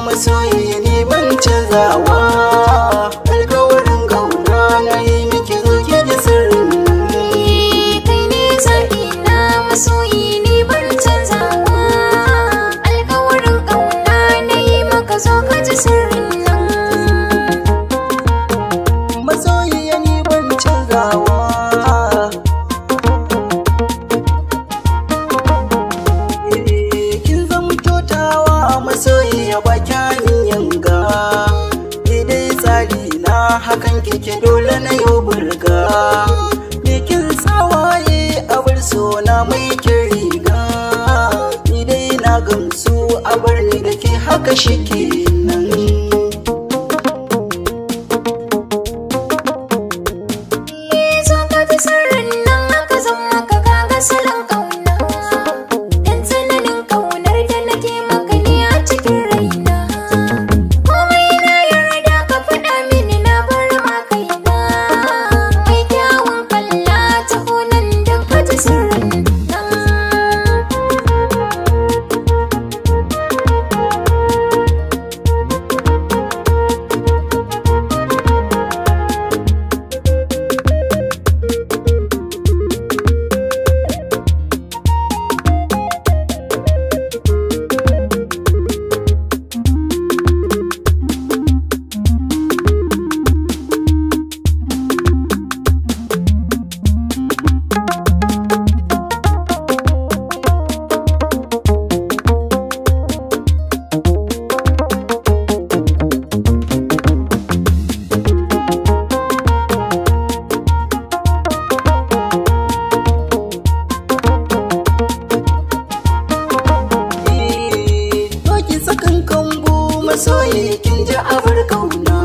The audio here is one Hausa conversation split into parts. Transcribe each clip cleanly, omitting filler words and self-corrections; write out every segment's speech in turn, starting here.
Masoyi ni ban canzawa, alkawarin gauna na yi miki zo ki ji sirrin. Kai ne zaɓi na masoyi ni ban canzawa, alkawarin ƙauna na yi maka zo ka ji sirrin nan. Masoyi ni ban canzawa. Kin zamto tawa masoyi ya baki yanga, ni dai tsari na hakan kike dole na yo burga. Bikin tsawaye a bar sona mai kin riga, ni dai na gamsu a bar ni da ke haka shikenan. Zo ka ji sirrin nan aka zan maka kaga salon ƙauna, dan tsananin ƙaunar da nake maka ne a cikin raina. Komai na yarda ka faɗa mini na bar ma kaina, mai kyawun kalla taho nan don ka ji sirrin nan. Doki sakan kambu masoyi kin ji abar kauna,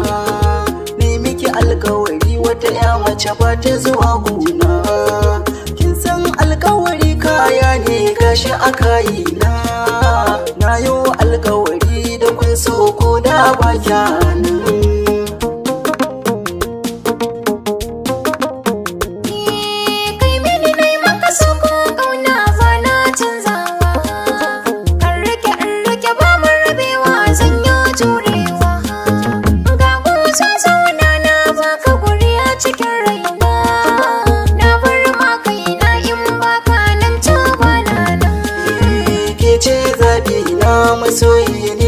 ni miki alkawari wata ya mace ba ta zuwa gona. Kin san alkawari kaya ne gashi a kayina, na yo alkawari da kun so ko da ba kyanan. Kai mini nai maka so ko ƙauna ba na canzawa, kan rike in rike ba mu rabewa zan yi jurewa. Ga busa zauna na baka guri a cikin raina, na bar ma kaina in baka nan to ba na nan. Ke ce zaɓi na masoyi